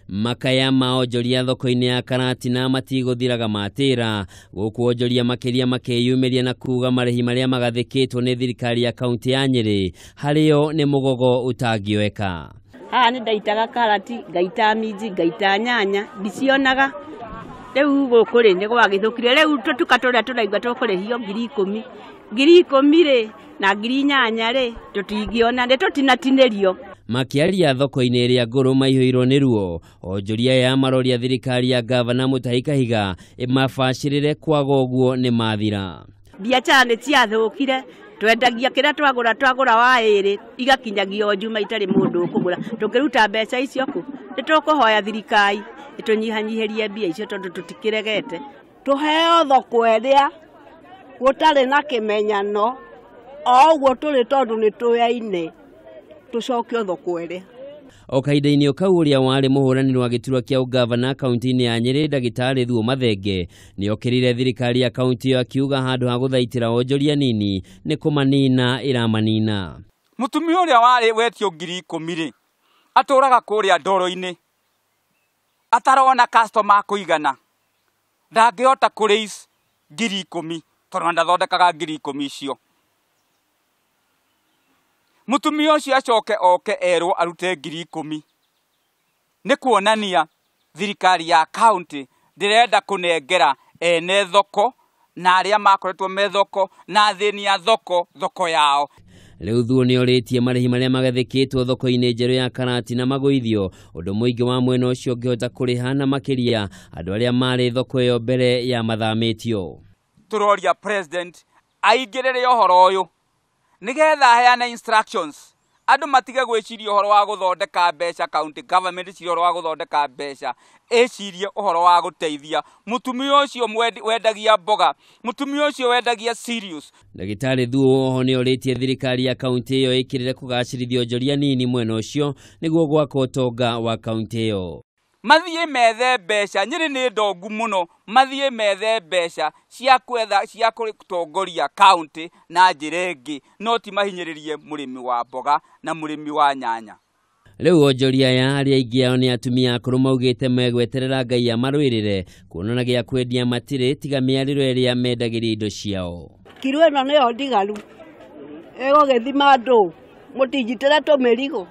Makaya ma onjoria thoko-inĩ ya Karatina matigũthiraga matĩra gũkũ onjoria makĩria makĩyumĩria na kuga marĩhi marĩa magathĩkĩtwo nĩ thirikari ya kaunti ya Nyĩrĩ harĩo nĩ mũgogo ũtangĩoeka. Haha nĩ ndaitaga karati, ngaita minji, ngaita nyanya, ndicionaga. Rĩu gũkũ rĩ nĩ gwagĩthũkire, rĩu tũtuka tũrĩa tũraigua tũkũrĩhio 10,000, 10,000 rĩ na 8,000 rĩ tũtingĩona, nĩ tũtinatinĩrio. Makĩaria thoko-inĩ ĩrĩa ngũrũ maihũirwo nĩ ruo, onjoria aya maroria thirikari ya gavana Mutahi Kahiga ĩmabacĩrĩre kwaga ũguo nĩ mathira. Biacara nĩ ciathũkire, twendagia kĩrĩa twagũra, twagũra wa ĩrĩ igakinyagia o njuma itarĩ mũndũ ũkũgũra. Tũngĩruta mbeca icio kũ? Nĩ tũkũhoya thirikari ĩtũnyihanyihĩrie mbia icio tondũ tũtikĩregete. Tũheo thoko ĩrĩa gũtarĩ na kĩmenyano o ũguo tũrĩ tondũ nĩ tũyaine, tũcokio thoko ĩrĩa. O kahinda-inĩ o kau ũrĩa warĩ mũhũranĩri wa gĩturwa kĩa ũgavana kaunti-inĩ ya Nyĩrĩ ndagĩtarĩ Thuo Mathenge nĩokĩrĩire thirikari ya kaunti ĩyo akiuga handũ ha gũthaitĩra onjoria nini nĩ kũmanina ĩramanina. Mũtumia ũrĩa warĩ wetio 10,000 rĩ atũraga kũrĩa ndoro-inĩ atarona customer kũigana, ndangĩhota kũ raise 10,000 tondũ ndathondekaga 10,000 icio. Mũtumia ũcio acoke oke erwo arute 10,000 nĩ kuonania thirikari ya county ndĩrenda kũnengera ene thoko na arĩa makoretwo me thoko na athĩni a thoko thoko yao. Rĩu Thuo nĩorĩtie marĩhi marĩa magathĩkĩtwo thoko-inĩ njerũ ya Karatina magũithio ũndũ mũingĩ wa mwena ũcio ũngĩhota kũrĩha na makĩria andũ arĩa marĩ thoko ĩyo mbere ya mathamĩtio. Tũroria president aingĩrĩre ũhoro ũyũ nĩgetha aheane instructions andũ matige gwĩciria ũhoro wa gũthondeka mbeca, county government ĩcirie ũhoro wa gũthondeka mbeca, ĩcirie ũhoro wa gũteithia mũtumia ũcio wendagia mboga, mũtumia ũcio wendagia cereals. Ndagĩtarĩ Thuo oho nĩorĩtie thirikari ya kaunti ĩyo ĩkĩrĩre kũgacĩrithia onjoria nini mwena ũcio nĩguo gwaka ũtonga wa kaunti ĩyo. Mathiĩ methe mbeca, Nyĩrĩ nĩ ndongu mũno, mathiĩ methe mbeca cia kwetha cia gũtongoria kaunti na njĩra ĩngĩ, no ti mahinyĩrĩrie mũrĩmi wa mboga na mũrĩmi wa nyanya. Rĩu onjoria aya arĩa aingĩ ao nĩ atumia akũrũ maugĩte megweterera Ngai amarũĩrĩre kuona na gĩa kwendia matirĩ tiga mĩarĩro ĩrĩa mendagĩria indo ciao. Kiro ĩno nĩyo ndigaru ĩgũgĩthima andũ mũtinjitĩre tũmĩrigo.